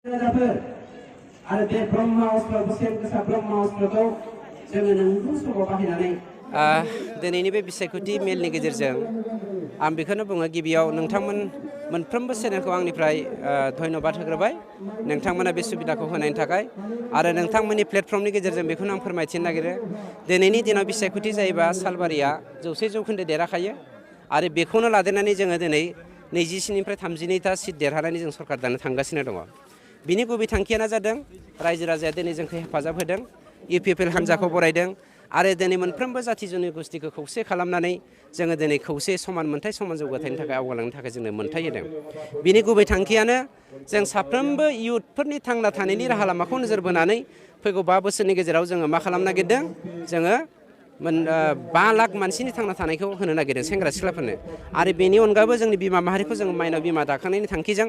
आरो बे ब्रह्म अस्त्र बेसेन गोसा ब्रह्म अस्त्रखौ जोङो नंगौ समाव बाहायनानै दिनैनि बे बिसायख'थि मेलनि गेजेरजों आं बेखौनो बुङो गिबियाव नोंथांमोन मोनफ्रोमबो चेनेलखौ आंनिफ्राय धन्यबाद होग्रोबाय नोंथांमोना बे सुबिदाखौ होनायनि थाखाय आरो नोंथांमोननि प्लेटफर्मनि गेजेरजों बेखौनो आं फोरमायथिनो नागिरो दिनैनि दिनाव बिसायख'थि जायोबा सालबारिया 100% देरहाखायो आरो बेखौनो लादेरनानै जोङो दिनै 27निफ्राय 32टा सिट देरहानानै जों सरकार दानो थांगासिनो दङ बिनि गुबै थांखियानो जादों रायजो राजाया दिनै जोंखौ हेफाजाब होदों इउपिपिएल हान्जाखौ बरायदों आरो दिनै मोनफ्रोमबो जाथि जन'गोष्ठीखौ खौसे खालामनानै जोङो दिनै खौसे समान मोनथाय समान जौगाथायनि थाखाय आवगायलांनो थाखाय जोंनो मोनथाय होदों बिनि गुबै थांखियानो जों साफ्रोमबो इयुथफोरनि थांना थानायनि राहा लामाखौ नोजोर बोनानै फैगौ 5 बोसोरनि गेजेराव जोङो मा खालामनो नागिरदों जोङो 5 लाख मानसिनि थांना थानायखौ होनो नागिरदों सेंग्रा सिख्लाफोरनो आरो बेनि अनगाबो जोंनि बिमा माहारिखौ जोङो माइनाव बिमा दाखांनायनि थांखिजों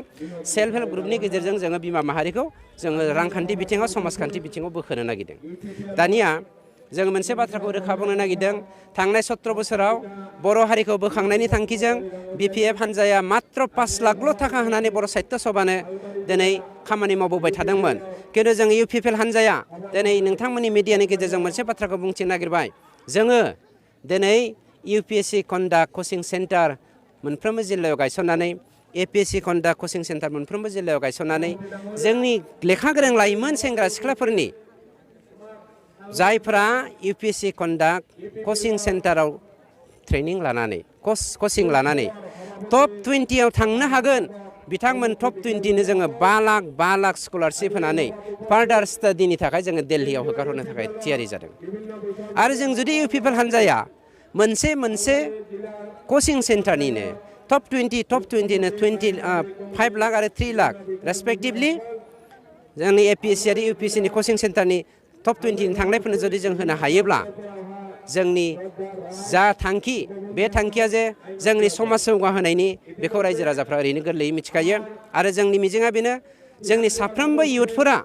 सेल्फ हेल्प ग्रुपनि गेजेरजों जोङो बिमा माहारिखौ जोङो रांखान्थि बिथिङाव समाजखान्थि बिथिङाव बोखोनो नागिरदों दानिया जों मोनसे बाथ्राखौ रोखा बुंनो नागिरदों थांनाय 17 बोसोराव बर' हारिखौ बोखांनायनि थांखिजों बिपिएफ हान्जाया मात्र 5 लाखल' थाखा होनानै बर' साहित्य सभानो दिनै खामानि मावबोबाय थादोंमोन किन्तु जों इउपिपिएल हान्जाया दिनै नोंथांमोननि मिडियानि गेजेरजों मोनसे बाथ्राखौ बुंथिनो नागिरबाय जोङो दिनै इउपिएससि कन्डाक्ट कचिं सेन्टार मोनफ्रोमबो जिल्लायाव गायसननानै एपिएससि कन्डाक्ट कचिं सेन्टार मोनफ्रोमबो जिल्लायाव गायसननानै जोंनि लेखा गोरों लाइमोन सेंग्रा सिख्लाफोरनि जायफ्रा इउपिएससि कन्डाक्ट कचिं सेन्टाराव ट्रेनिं लानानै कचिं लानानै टप 20आव थांनो हागोन बिथांमोन टप 20नो जोङो 5 लाख स्कलारशिप होनानै फार्दार स्टाडिनि थाखाय जोङो दिल्लीयाव हगारहरनो थाखाय थियारि जादों आरो जों जुदि इउपिपिएल हान्जाया मोनसे कचिं सेन्टारनिनो टप 20नो 5 लाख आरो 3 लाख रेसपेक्टिभलि जोंनि एपिएससि आरो इउपिएससिनि कचिं सेन्टारनि टप 20 थांनायफोरनो जुदि जों होनो हायोब्ला जोंनि जा थांखि बे थांखिया जे जोंनि समाज जौगाहोनायनि बेखौ रायजो राजाफ्रा ओरैनो गोरलैयै मिथिखायो आरो जोंनि मिजिङा बेनो जोंनि साफ्रोमबो इयुथफोरा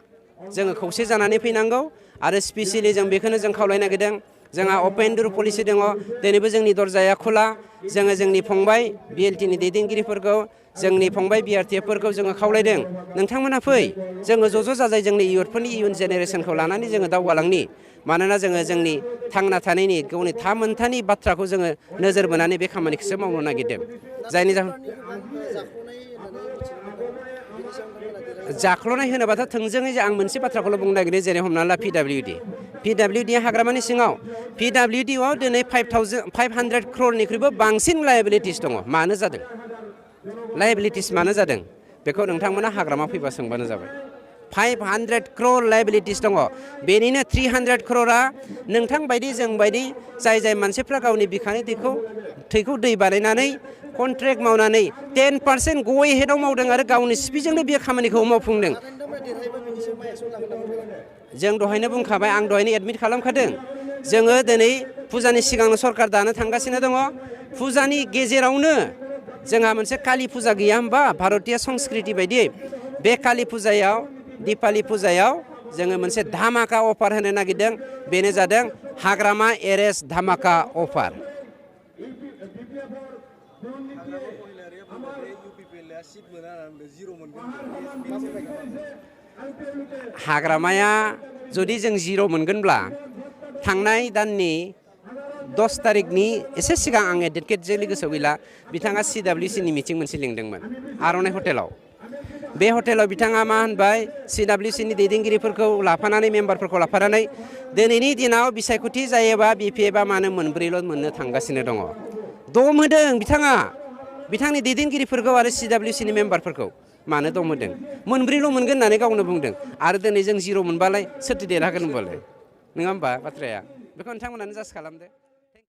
जोङो खौसे जानानै फैनांगौ आरो स्पेसियेलि जों बेखौनो जों खावलायनो नागिरदों जोंहा अपेन डोर पलिसि दङ दिनैबो जोंनि दरजाया खुला जोङो जोंनि फंबाय बिएलटिनि दैदेनगिरिफोरखौ जोंनि फंबाय बिआरटिएफफोरखौ जोङो खावलायदों नोंथांमोना फै जोङो ज' जाजाय जोंनि इयुथफोरनि इयुन जेनेरेसनखौ लानानै जोङो दावगालांनि मानोना जोङो जोंनि थांना थानायनि गावनि थामोनथानि बाथ्राखौ जोङो नोजोर बोनानै बे खामानिखौसो मावनो नागिरदों जायनि जाहोन जाख्ल'नाय होनोबाथ' थोंजोङै आं मोनसे बाथ्राखौल' बुंनो नागिरो जेरै हमना ला पिडब्लिउडि हाग्रामानि सिङाव पिडब्लिउडिआव दिनै 500 क्र'रनिख्रुइबो बांसिन लायबिलिटिस दङ मानो जादों लायबिलिटिस मानो जादों बेखौ नोंथांमोना हाग्रामा फैबा सोंबानो जाबाय 500 क्र'र लायबिलिटिस दङ बेनिनो 300 क्र'रआ नोंथां बायदि जों बायदि जाय मानसिफ्रा गावनि बिखानि थैखौ दै बानायनानै कन्ट्रेक्ट मावनानै 10% गय हेडआव मावदों आरो गावनि सिपिजोंनो बे खामानिखौ मावफुंदों जों दहायनो बुंखाबाय आं दहायनो एडमिट खालामखादों जोङो दिनै फुजानि सिगांनो सरकार दानो थांगासिनो दङ फुजानि गेजेरावनो जोंहा मोनसे कालि फुजा गैया होमबा भारतीय संस्कृति बायदि बे कालि फुजायाव दिपालि फुजायाव जोङो मोनसे धामाका अफार होनो नागिरदों बेनो जादों हाग्रामा एरेस्ट धामाका अफार हाग्रामाया जुदि जों 0 मोनगोनब्ला थांनाय दाननि 10 तारिखनि एसे सिगां आं एडभकेटजों गोसोआव गैला बिथाङा सिडब्लिउसिनि मिटिं मोनसे लिंदोंमोन आर'नाइ हटेलाव बे हटेलाव बिथाङा मा होनबाय सिडब्लिउसिनि दैदेनगिरिफोरखौ लाफानानै मेम्बारफोरखौ लाफानानै दिनैनि दिनाव बिसायख'थि जायोबा बिपिएफआ मानो 4ल' मोननो थांगासिनो दङ दम होदों बिथाङा बिथांनि दैदेनगिरिफोरखौ आरो सिडब्लिउसिनि मेम्बारफोरखौ मानो दम होदों 4ल' मोनगोन होननानै गावनो बुंदों आरो दिनै जों 0 मोनबालाय सोरथो देरहागोन होनबालाय नङा होमबा बाथ्राया बेखौ नोंथांमोनानो जाज खालामदो